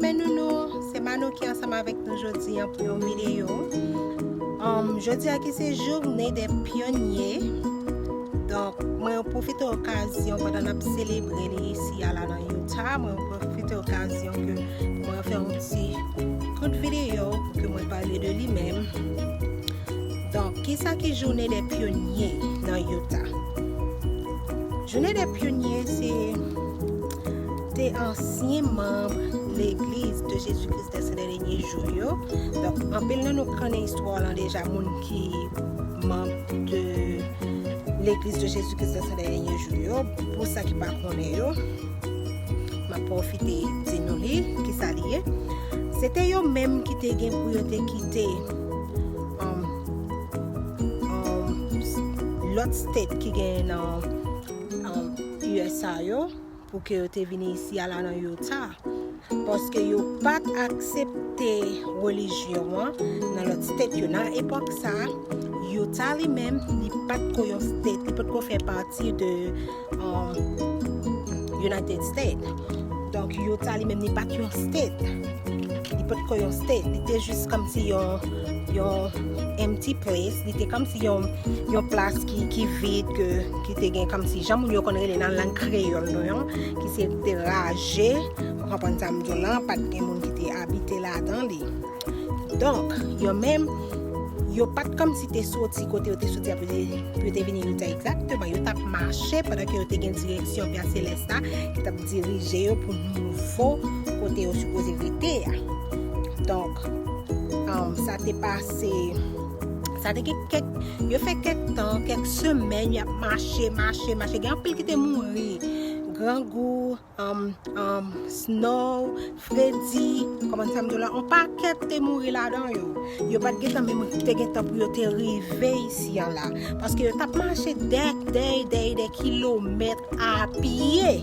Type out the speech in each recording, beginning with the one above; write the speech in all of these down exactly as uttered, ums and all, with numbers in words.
Respè nou nou, se Mano ki ansanm avèk nou jodi an pou yon videyo. Um, jodi a ki se jounen de pyonye. Donk, mwen pwofite okazyon pandan n ap selebre li isi a la nan Utah. Mwen pwofite okazyon ke mwen fè yon ti kout videyo pou ke mwen pale de li menm. Donk, kisa ki jounen de pyonye nan Utah? Jounen de pyonye se te ansyen manb Legliz de Jezi Kris de Sen Dènye Jou yo. Donk, anpil nan nou konnen istwa lan deja, moun ki manb de Legliz de Jezi Kris de Sen Dènye Jou yo. Pou sa ki pa konnen yo, m ap pwofite di nou li, kisa li ye. Se te yo menm ki te gen pou yo te kite um, um, lòt state ki gen nan um, U S A yo, pou ke yo te vini isi a la nan Utah. Paske yo pa t aksepte relijyon an nan lòt state yo. Nan epòk sa, Utah li menm, li pa t ko yon state, li pa t ko fè pati de um, United States. Donk, Utah li menm, li pa t yon state. Li pa t ko yon state. Li te jis kòmsi yon, yon empty place. Li te kòmsi yon, yon plas ki, ki vid, ke, ki te gen kòmsi jan moun yo konn rele nan lang kreyòl nou an, ki se te raje. Ou konprann sa m di w lan, pa t gen moun ki te abite ladan li. Donk, yo menm, yo pa t kòmsi te soti kote yo te soti a pou te, pou yo te vini Utah egzakteman. Yo t ap mache pandan ke yo te gen direksyon Pè Selès la ki t ap dirije yo pou nouvo kote yo sipoze rete a. Donk, um, sa te pase, sa te gen kèk, yo fè kèk tan, kèk semèn, y ap mache, mache, mache. Gen anpil ki te mouri. Grangou, um, um, snow, fredi, kòman sa m di w la, yon pakèt te mouri ladan yo. Yo pa t gentan menm te gentan pou yo te rive isi an la. Paske yo t ap mache dè, dè, dè, dè kilomèt a pye.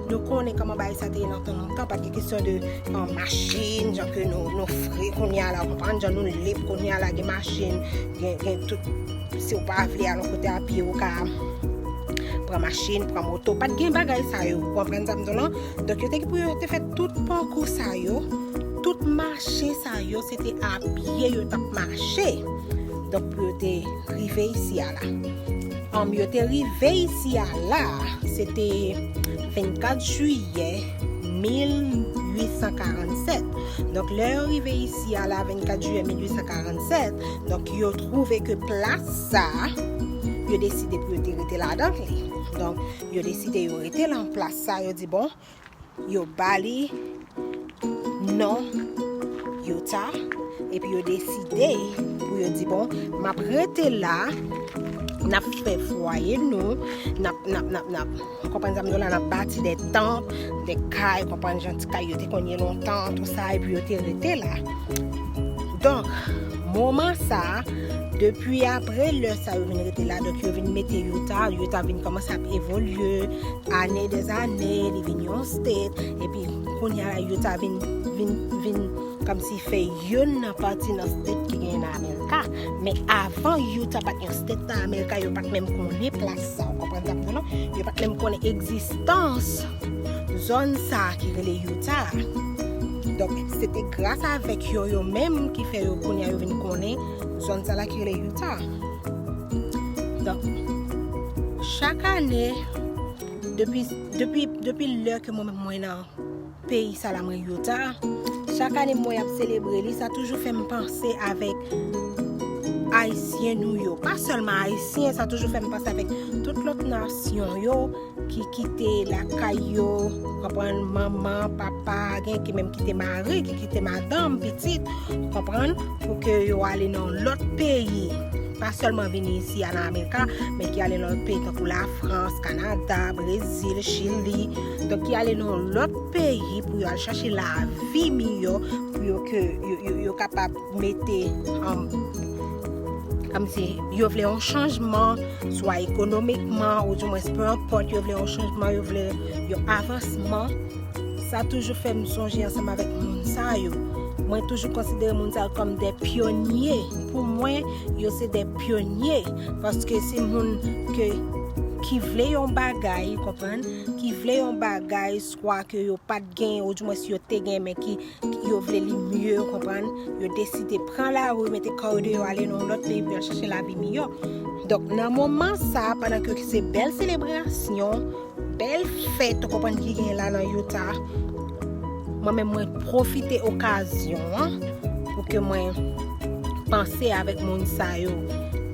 Nou konnen kòman bagay sa te ye nan tan lontan, pa t gen kesyon de, um, machin, jan ke nou, nou fre kounye a la, ou konprann, jan nou lib kounye a la, gen machin, gen, gen tout, si w pa vle al yon kote a pye, ou ka pran machin, pran moto. Pa t gen bagay sa yo, ou konprann sa m di w lan? Donk, yo te gen pou yo te fè tout pakou sa yo, tout mache sa yo, se te a pye yo t ap mache. Donk, pou yo te rive isi a la. Um, yo te rive isi a la, se te vennkat jiyè mil uit san karannsèt. Donk, lè yo rive isi a la, vennkat jiyè mil uit san karannsèt, donk, yo twouve ke plas sa, yo deside pou yo te rete ladan li. Donk, yo deside yo rete lan plas sa, yo di, bon, yo ba li non Utah, epi yo deside pou yo di, bon, m ap rete la, n ap fè fwaye nou, n ap, n ap, n ap, n ap, ou konprann sa m di w la, n ap bati de tanp, de kay, konprann jan ti kay yo te konn ye lontan, tou sa, epi yo te rete la. Donk, moman sa, depi apre lè sa yo vin rete la, donk yo vin mete Utah, Utah vin kòmanse ap evolye, ane dè zane, li vin yon state, epi kounye a la Utah vin, vin, vin kòmsi fè youn nan pati nan state ki genyen nan Amerika. Men avan Utah pa t yon state nan Amerika, yo pa t menm konnen plas sa, ou konprann sa m di w lan? Yo pa t menm konnen egzistans zòn sa ki rele Utah. Donk, se te gras avèk yo, yo menm ki fè yo kounye a yo vin konnen zòn sa la ki rele Utah. Donk, chak ane, depi, depi, depi lè ke mwen menm mwen nan peyi sa la, mwen Utah, chak ane mwen ap selebre li, sa toujou fè m panse avèk Ayisyen nou yo. Pa sèlman Ayisyen, sa toujou fè m panse avèk tout lòt nasyon yo ki kite lakay yo, konprann, manman, papa, gen ki menm kite mari, ki kite madanm, pitit, konprann, pou ke yo ale nan lòt peyi. Pa sèlman vini isi a nan Amerika, men ki ale nan lòt peyi tankou Lafrans, Kanada, Brezil, Chili. Donk, ki ale nan lòt peyi pou yo al chache lavi miyò, pou yo ke yo, yo, yo kapab mete, um, kòmsi yo vle yon chanjman, swa ekonomikman, ou dimwens, pe enpòt, yo vle yon chanjman, yo vle yon avansman. Sa toujou fè m sonje ansanm avèk moun sa yo. Mwen toujou konsidere moun sa yo kòm de pyonye. Pou mwen, yo se de pyonye, paske se moun ke ki vle yon bagay, konprann, ki vle yon bagay, swa ke yo pa t gen, oudimwens yo te gen, men ki, ki yo vle li mye, konprann, yo deside pran lari, mete kò yo deyò, ale nan yon lòt peyi pou y al chache lavi miyò. Donk, nan moman sa, pandan ke se bèl selebrasyon, bèl fèt, ou konprann, ki gen la nan Utah, mwen menm mwen pwofite okazyon an pou ke mwen panse avèk moun sa yo.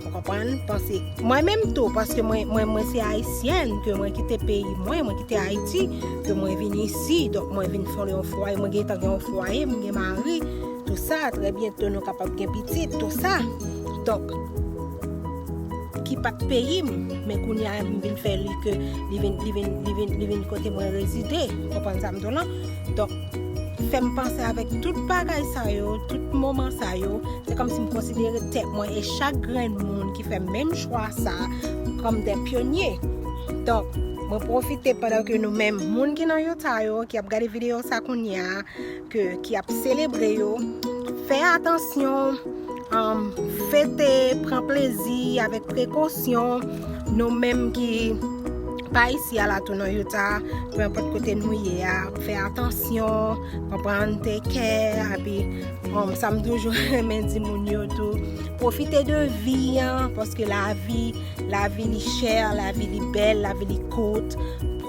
Ou konprann? Panse mwen menm tou, paske mwen, mwen, mwen se ayisyèn, ke mwen kite peyi mwen, mwen kite Ayiti, ke mwen vin isi, donk mwen vin fè yon fwaye, mwen gentan gen yon fwaye, mwen gen mari, tou sa, trè byento nou kapab gen pitit, tou sa. Donk, ki pa t peyi m, men kounye a m vin fè li ke li vin, li vin, li vin, li vin kote mwen rezide. Konprann sa m di w lan? Donk, fè m panse avèk tout bagay sa yo, tout moman sa yo, se kòmsi m konsidere tèt mwen e chak grenn moun ki fè menm chwa sa kòm de pyonye. Donk, mwen pwofite pandan ke nou menm moun ki nan Utah yo, ki ap gade videyo sa kounye a, ke, ki ap selebre yo, fè atansyon, um, fete, pran plezi avèk prekosyon. Nou menm ki pa isi a la tou nan Utah, pe enpòt kote nou ye a, fè atansyon, konprann, take care, epi, um, sa m toujou renmen di moun yo tou, pwofite de vi an, paske lavi, lavi li chè, lavi li bèl, lavi li kout.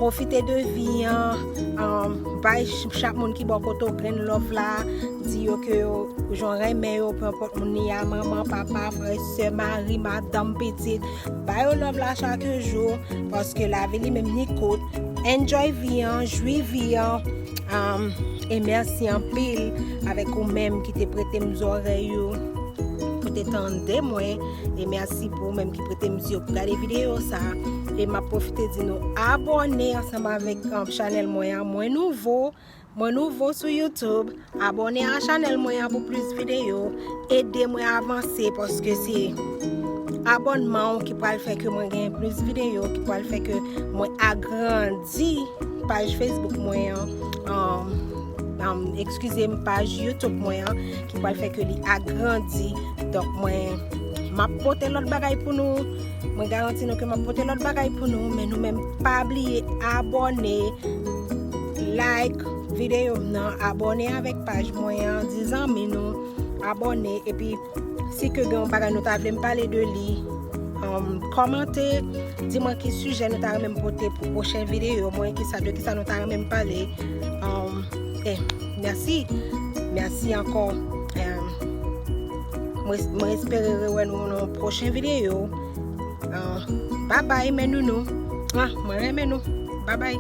Pwofite de vi an, um, bay ch-, chak moun ki bò kote w grenn love la, di yo ke yo, jan w renmen yo, pe enpòt moun li a, manman, papa, frè, sè, mari, madanm, pitit, ba yo love la chak jou, paske lavi li menm li kout. Enjoy vi an, jwi vi an, um, e mèsi anpil avèk ou menm ki te prete m zòrèy ou, pou te tande mwen, e mèsi pou ou menm ki prete m zye pou gade videyo sa. E m ap pwofite di nou abòne ansanm avèk, um, chanèl mwen an. Mwen nouvo, mwen nouvo sou YouTube. Abòne a chanèl mwen an pou plis videyo. Ede mwen avanse, paske se abònman w ki pral fè ke mwen gen plis videyo, ki pral fè ke mwen agrandi paj Facebook mwen an. Um, um, eskize m, paj YouTube mwen an, ki pral fè ke li agrandi. Donk, mwen, m ap pote lòt bagay pou nou. Mwen garanti nou ke m ap pote lòt bagay pou nou, men nou menm pa bliye abòne, like videyo m nan, abòne avèk paj mwen an, di zanmi nou, abòne, epi si ke gen yon bagay nou ta vle m pale de li, um, kòmante, di mwen ki sijè nou ta renmen m pote pou pwochen videyo mwen, kisa, de kisa nou ta renmen m pale. Um, eh, mèsi. Mèsi ankò. Um, mwen, mwen espere rewè nou nan yon pwochen videyo. Uh, babay, men nounou. Ah, mwen renmen nou. Babay.